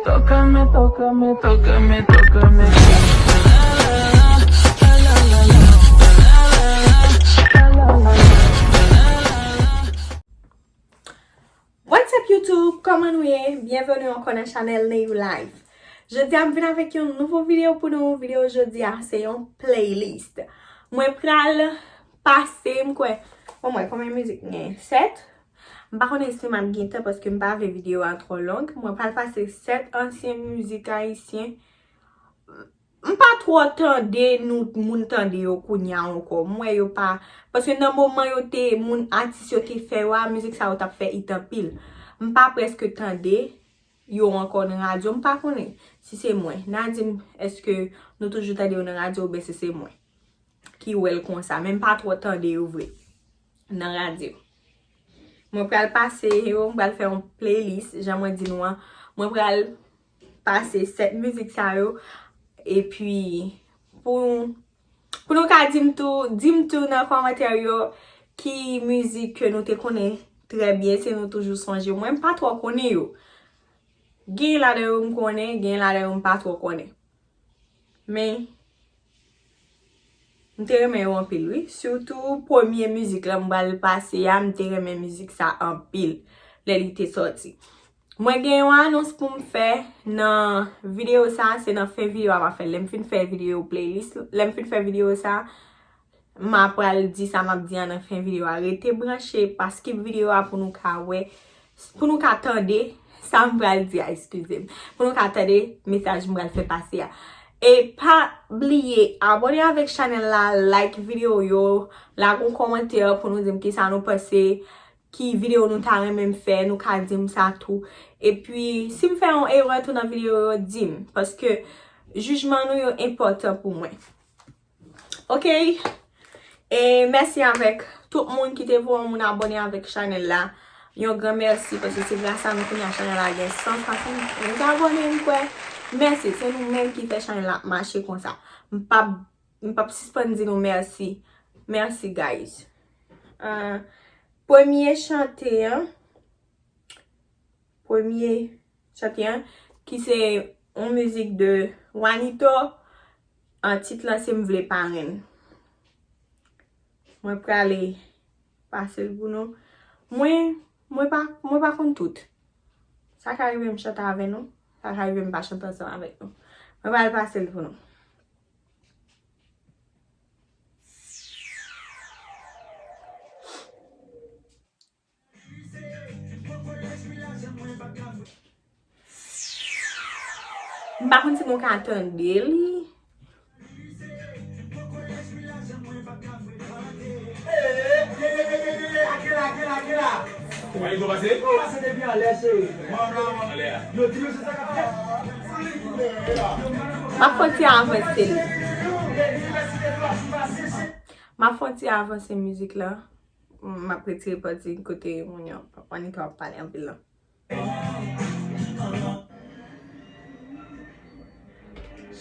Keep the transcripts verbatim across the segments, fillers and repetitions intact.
Tócame, tócame, tócame, tócame. What's up YouTube? Kòman nou ye? Byenveni ankò nan chanèl Neyou Life. Jodi a m vin avèk yon nouvo videyo pou nou. Videyo jodi a se yon playlist. Mwen pral pase, m kwè, bon, mwen, konbyen mizik m gen? Sèt? M pa konnen si m ap gen tan paske m pa vle videyo a twò long. Mwen pral pase sèt ansyen mizik ayisyen. M pa twò tande nou moun tande yo kounye a ankò. M wè yo pa, paske nan moman yo te, moun, atis yo te fè yo a, mizik sa yo t ap fè it anpil. M pa prèske tande yo ankò nan radyo. M pa konnen si se mwen. N a di m èske nou toujou tande yo nan radyo oubyen si se mwen ki wè l konsa. Men m pa twò tande yo vre nan radyo. Mwen pral pase yo, mwen pral fè yon playlist, jan mwen di nou an. Mwen pral pase sèt mizik sa yo. Epi, pou, pou nou ka di m tou, di m tou nan kòmantè yo ki mizik ke nou te konnen trè byen, si nou toujou sonje. Mwen, m pa twò konnen yo. Gen ladan yo m konnen, gen ladan yo m pa twò konnen. Men, m te renmen yo anpil, wi. Sitou premye mizik la m pral pase a, m te renmen mizik sa anpil lè li te sòti. Mwen gen yon anons pou m fè nan videyo sa, se nan fen videyo a m ap fè l. Lè m fin fè videyo playlist, lè m fin fè videyo sa, m a pral di sa m ap di an nan fen videyo a. Rete branche, pa skip videyo a pou nou ka wè, pou nou ka tande sa m pral di a, eskize m. Pou nou ka tande mesaj m pral fè pase a. E pa bliye abòne avèk chanèl la, like videyo yo, lage yon kòmantè pou nou di m kisa nou panse, ki videyo nou ta renmen m fè, nou ka di m sa tou. Epi, si m fè yon erè tou nan videyo yo, di m, paske jijman nou yo enpòtan pou mwen. Ok? E mèsi avèk tout moun ki te voye yon moun abòne avèk chanèl la. Yon gran mèsi, paske se gras a nou kounye a chanèl la gen san swasanndiz abòne, m kwè. Mèsi, se nou menm ki fè chanèl la ap mache konsa. M p ap, m p ap sispann di nou mèsi. Mèsi, guys. Ah, premye chante an, premye chante an, ki se yon mizik de Wanito, an tit lan se M vle parenn. Mwen prale pase l pou nou. Mwen, mwen pa, mwen pa konn tout. Sa ka rive m chante avè nou, sa ka rive m pa chante ansanm avèk nou. Mwen pral pase l pou nou. M pa konn si nou ka tande li. M ap fè ti avanse li. M ap fè ti avanse mizik la. M ap retire pati kote moun yo, Wanito ap pale anpil lan.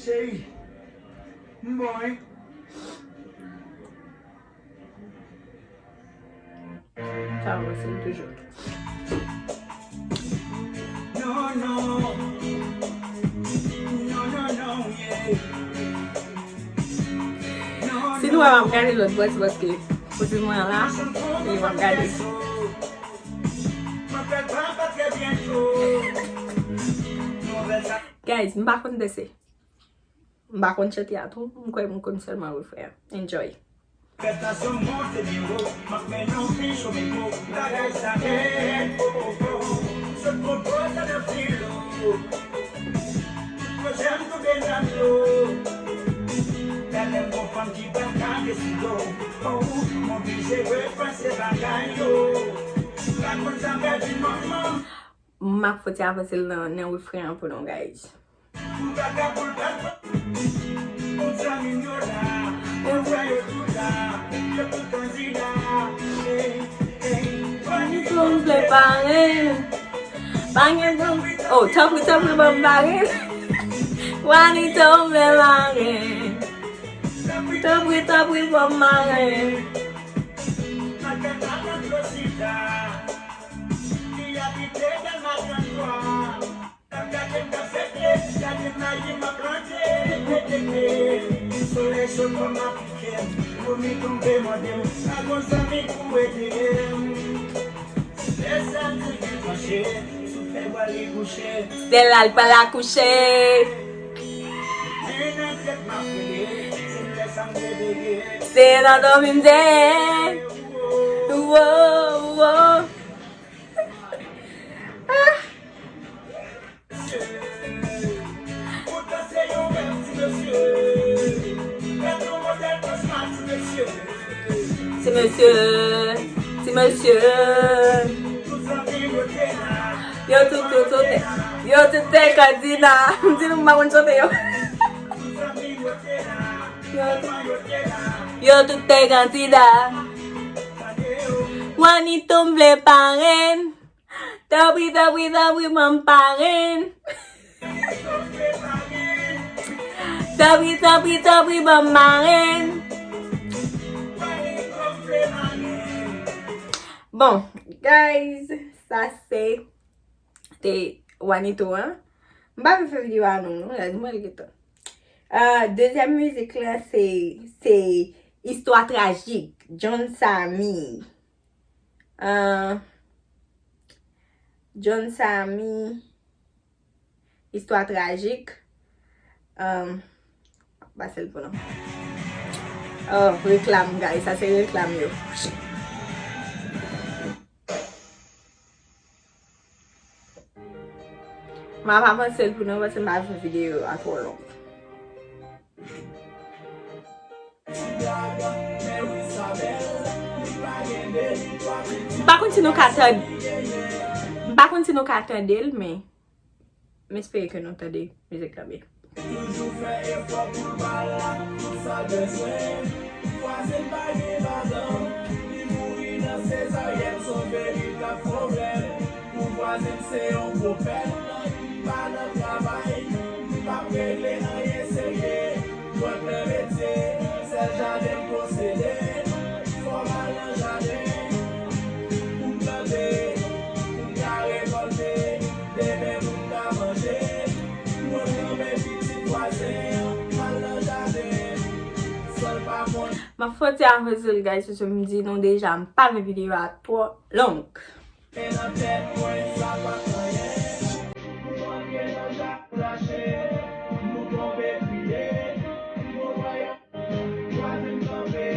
Cheri, m bon, wi. Sa avanse m toujou. Non, non. Non, non, non, yeah. Si nou wè m ap gade lòt bò, se paske kote mwen an la, se li m ap gade. Guys, m pa konn danse. M pa konn chante a tou. M kwè m konn sèlman refren an. Enjoy. M ap fè ti avanse l nan, nan refren an pou nou, guys. Wanito m vle parenn. Pa gen pou, oh, tanpri, tanpri, ban m parenn. Wanito m vle parenn. Tanpri, tanpri, ban m parenn. Ki abite Dèlma trannntwa. N ap gade, n ap Sot kòm apike m, vomi tonbe mande m, pa gon zanmi pou ede m. Lè sa m di gen tranche, sou fè bwa li kouche. Se la l pral akouche. Men nan tèt m ap rele, se lè sa m reveye. Se nan dòmi m te ye. Wo, wo. Ah. Ti mesye, ti mesye. Yo tout, yo tout, yo tout te kandida. M di nou m pa konn chante yo. Yo, yo tout te kandida. Wanito m vle parenn. Tanpri, tanpri, tanpri, ban m parenn. Tanpri, tanpri, tanpri, ban m marenn. Bon, guys, sa se te Wanito an. M pa vle fè videyo a non, non, guys, mwen gentan. Ah, dezyèm mizik la se, se Istwa Trajik, John Samy. Ah, John Samy, Istwa Trajik. Ah, m ap pase l pou nou. Oh, reklam, guys. Sa se reklam yo. M ap avanse l pou nou paske m pa vle videyo a twò long. M pa konn si nou ka tande, m pa konn si nou ka tande l, men m espere ke nou tande mizik la byen. Toujou fè efò pou l pa la, tout sa l bezwen. Vwazen pa gen madanm, li mouri nan sezaryèn, s on veritab pwoblèm. Pou vwazen se yon pwopèd, m pa nan travay, m p ap regle anyen serye. Mwen plen metye, sèl jaden m posede. Fò m al nan jaden pou m plante, pou m ka rekòlte. Demen pou m ka manje. Mwen renmen pitit vwazen an, m al nan jaden. San l pa konn. M ap fè yon ti avanse l, guys, paske m di nou deja, m pa vle videyo a twò long. Men nan tèt mwen, sa pa t anyen. Nou antre nan jaden, nou tonbe kriye. Vwazen kanpe,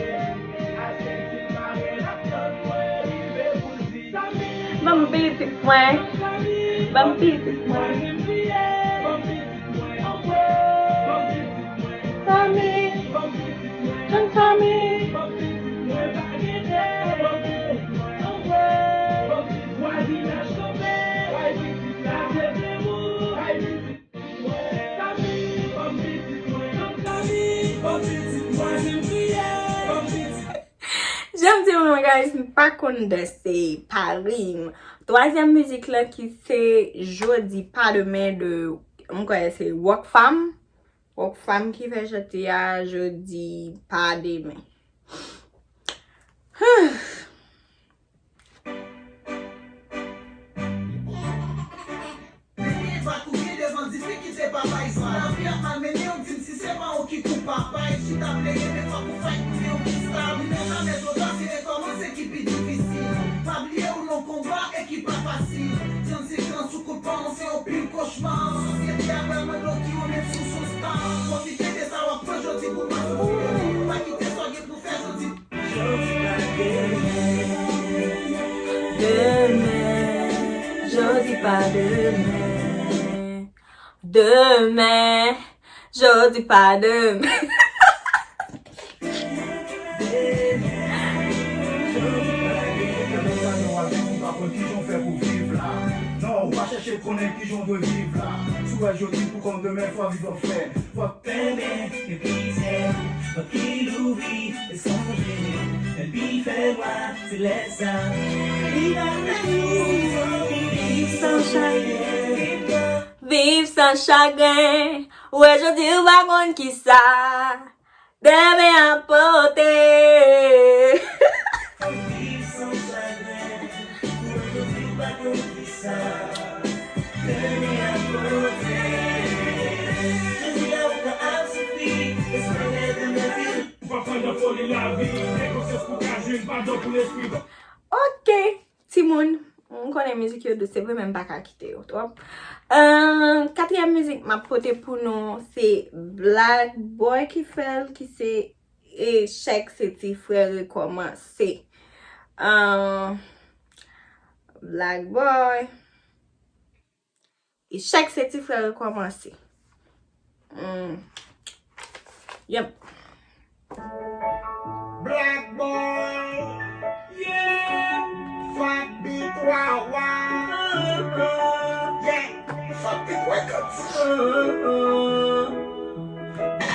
Asentin mare l ap tann mwen rive pou l di, Samy, ban m pitit mwen, ban m pitit mwen. Vwazen kriye, ban m pitit mwen, anmwe, ban m pitit mwen. Samy, ban m pitit mwen, John Samy, ban m pitit mwen, pa gen dèt, ban m pitit mwen, anmwe, ban m pitit mwen. Vwazinaj kanpe, bay pitit la, se flemou, bay pitit. Jan m di nou, guys, m pa konn danse, pa rim. Twazyèm mizik la ki se Jodi Pa Demen de, m kwè se Rockfam. Rockfam ki fè chante a, Jodi Pa Demen. Huh. Demen va kouri devan dife kite papay sa. Lavi ap malmennen w, di m si se pa ou ki koupab. Pa ret chita plede, men fòk ou fight pou gen yon ti stab. Li pa janmen twò ta, se rekòmanse ki pi difisil. Pa bliye ou nan konba e ki pa fasil. Tchans se tchans, ou kout pa w se yon pil kochma. Sosyete a pral mande w ki ou menm si w s on star. Pwofite de sa w ap pran jodi pou pa soufri. Pa kite sa w gen pou fè jodi. Jodi pa demen. Demen, jodi pa demen. Demen, jodi pa demen. Demen, w ap viv, ou pa konn kijan w fè pou viv la. Non, ou pa chèche konnen kijan w dwe viv la. Si w wè jodi pou kòm demen, fò viv anfen. Fò Demen, gen plizyè pòt ki louvri, e sonje, menm pi fè nwa, se lè sa. Li pa fè nou zanmi, viv san chagrè. Viv san chagren, ou wè jodi ou pa konn kisa demen ap pote. Viv san chagren, ou wè jodi ou pa konn kisa demen ap pote. Jodi a ou ka ap soufri, espere demen pi Ok, timoun, m konnen mizik yo dous, se vre, men m pa ka kite yo twòp. Euh, katriyèm mizik m ap pote pou nou, se Black Boy ki fè l, ki se Echèk se ti frè rekòmanse. Euh, Black Boy. Echèk se ti frè rekòmanse. Hmm. Yep. Black Boy. Yeah. Fat Beat Wawa. Yeah. Fat Beat Records.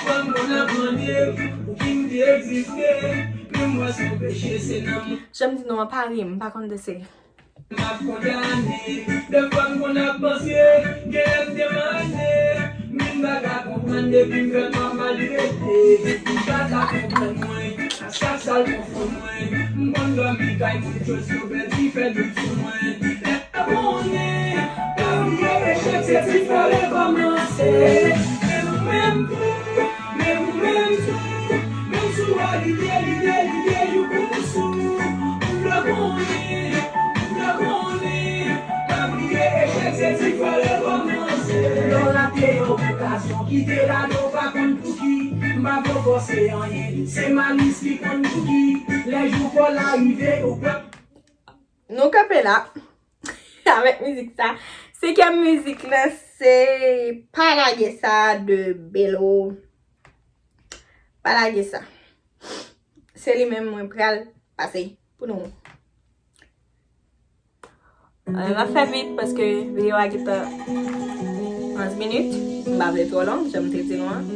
Fòm konn ap mande pou ki m te egziste. Men m wè se yon peche, se nan mwen. Jan m di nou an, pa ri m, m pa konn danse. M ap kondane, dèfwa m konn ap panse, gen lè m te mande, men m pa ka konprann depi m fèt m ap maltrete. M pa ka konprann mwen, a sa k sa l konfonn mwen. M konn dòmi kay moun jwe sou bèl ki fè dout sou mwen. Lè konnen, pa bliye echèk se ti frè rekòmanse. Men nou menm tou, men nou menm tou, menm sou a lide, lide, lide, you gon sou. Ou dwe konnen, ou dwe konnen, pa bliye echèk se ti frè rekòmanse. Lè w rate yon okazyon, kite l ale, w pa konn pou ki. M pa vle w fòse anyen, se Malis ki konn pou ki. Lè jou pa w la rive, ou pwòp. Nou kanpe la avèk mizik sa. Senkyèm mizik lan se Pa Lage Sa de Belo. Pa Lage Sa. Se li menm mwen pral pase pou nou. Euh, m ap fè vit paske videyo a gentan onz minit. M pa vle twò long, jan m te di nou an.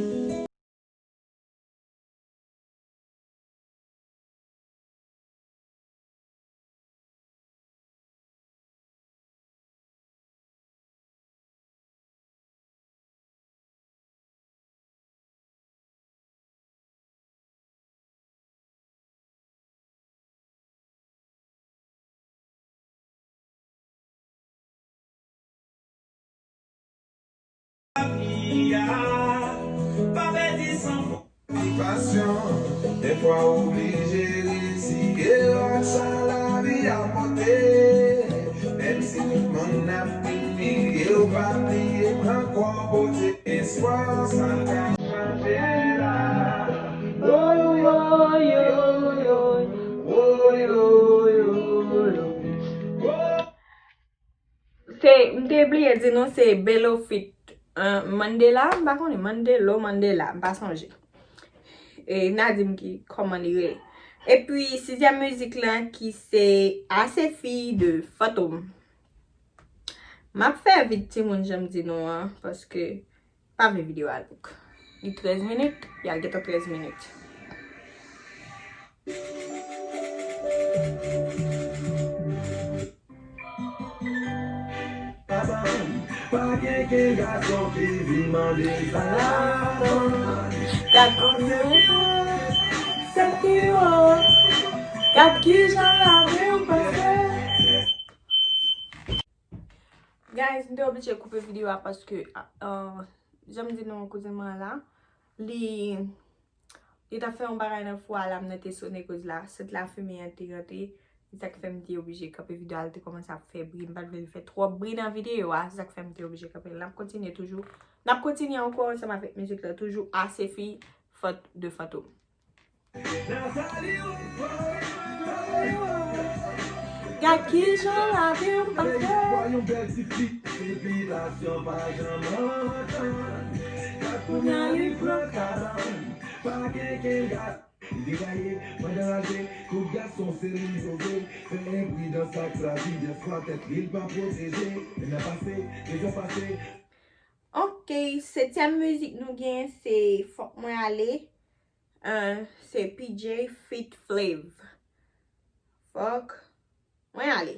Pasyon, dèfwa w oblije rezige w ak sa lavi a pote. Menm si tout moun ap imilye w, pa bliye pran kò pote espwa sa ka chanje la. Woy, woy, woy, woy. Woy, woy, woy, woy. Se, m te bliye di nou se Belo feat, euh, Mandela, m pa konnen, Mandelo, Mandela, m pa sonje. E n a di m ki, kòman li rele. Epi, sizyèm mizik lan ki se Asefi de Fantom. M ap fè vit timoun jan m di nou an, paske pa vle videyo a long. Li trèz minit, y a gentan trèz minit. Pa gen, gen gason ki vin mande sa. Gad kounye a, se pi wo. Gad kijan lavi w pase. Guys, m te oblije koupe videyo a paske, ah, jan m di nou, kouzin mwen an la, li, li t ap fè yon bagay nan fou a, alam nan te sonnen koz la, sant lafimen an te rantre. Se sa k fè m te oblije kanpe videyo a, l te kòmanse ap fè bri, m pa t vle l fè twòp bri nan videyo a, se sa k fè m te oblije kanpe l. N ap kontinye toujou, n ap kontinye ankò ansanm avèk mizik la toujou, Asefi, Fant de Fantom. Gad kijan lavi m pase. Kounye a li pran kabann. Li degaye, pandan raje, tout gason se li poze. Fè enpridans ak lavi, dèfwa tèt li l pa pwoteje. Lè n ap pase, dezè pase. Ok, setyèm mizik nou gen se Fòk Mwen Ale. Euh, se P J feat Flav. Fòk mwen ale.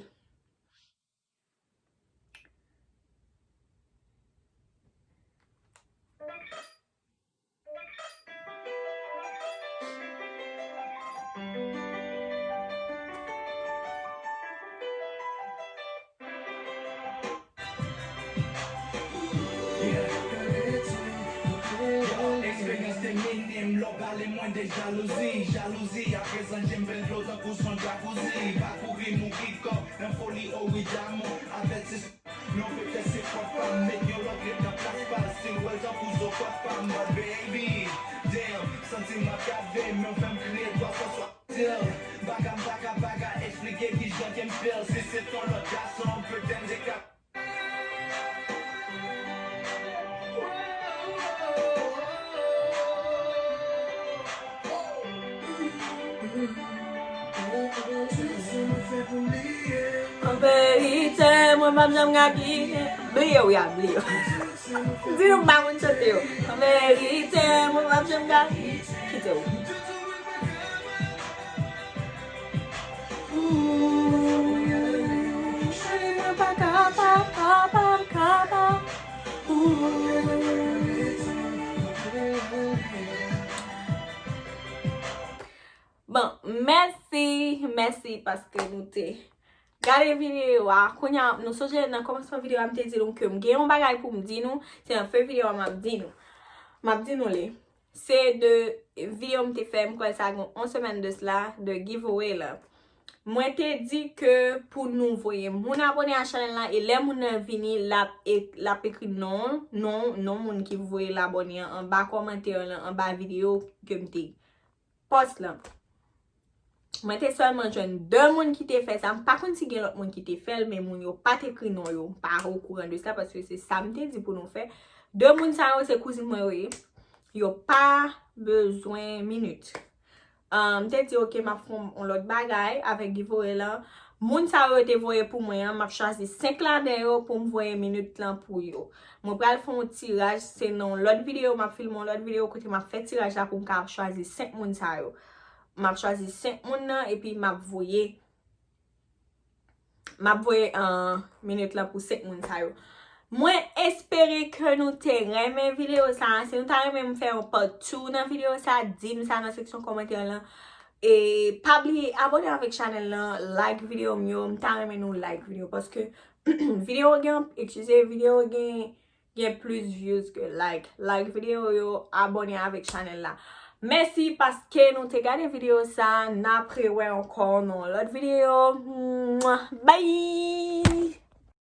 M lò pale mwen de jalouzi, jalouzi, aprezan jem fè l dlo tankou son jacuzzi. Pa kouri mou kikòk nan foli, o wi damou, avètisman. Non, petèt se fòt pa m, met yon lòt ret nan plas pa l. Still wè l tankou zo kòt pa m, but baby, damn, santi m ap gade, men w fè m kriye twa san swasann. Still, m pa ka, m pa ka, pa ka eksplike kijan ke m feel. Si se t yon lòt gason, petèt m te ka. An verite, mwen p ap janm ka kite. Bliye w ya, bliye w. Di nou m pa konn chante yo. An verite, mwen p ap janm ka kite w. Ooh, cheri, mwen pa kapab, kapab, kapab. Ooh. Bon, mèsi, mèsi paske nou te gade videyo a. Kounye a, nou sonje nan kòmansman videyo a, m te di nou ke m gen yon bagay pou m di nou. Se nan fen videyo a m ap di nou. M ap di nou li. Se de videyo m te fè, m kwè sa gen yon semèn de sla, de giveaway la. Mwen te di ke pou nou voye moun abòne a chanèl la, e lè moun nan vini, l ap e-, l ap ekri non, non, non moun ki voye l abòne an anba kòmantè lan, anba videyo ke m te pòs lan. Mwen te sèlman jwenn de moun ki te fè sa. M pa konn si gen lòt moun ki te fè l, men moun yo pa t ekri non yo. M pa okouran de sa, paske se sa m te di pou nou fè. De moun sa yo, se kouzin mwen yo ye. Yo pa bezwen minit. Ah, m te di, "Ok, m ap fè yon, yon lòt bagay avèk giveaway lan." Moun sa yo te voye pou mwen an, m ap chwazi senk ladan yo pou m voye minit lan pou yo. Mwen pral fè yon tiraj, se nan yon lòt videyo, m ap filme yon lòt videyo kote m ap fè tiraj la pou m ka chwazi senk moun sa yo. M ap chwazi senk moun nan, epi m ap voye, m ap voye, ah, minit lan pou senk moun sa yo. Mwen espere ke nou te renmen videyo sa a. Si nou ta renmen m fè yon part two nan videyo sa a, di m sa nan seksyon kòmantè lan. E pa bliye abòne avèk chanèl lan, like videyo m yo. M ta renmen nou like videyo paske videyo gen, eskize, videyo gen, gen plis views ke like. Like videyo yo, abòne avèk chanèl la. Mèsi paske nou te gade videyo sa a. N ap rewè ankò nan yon lòt videyo. Mwah. Bye!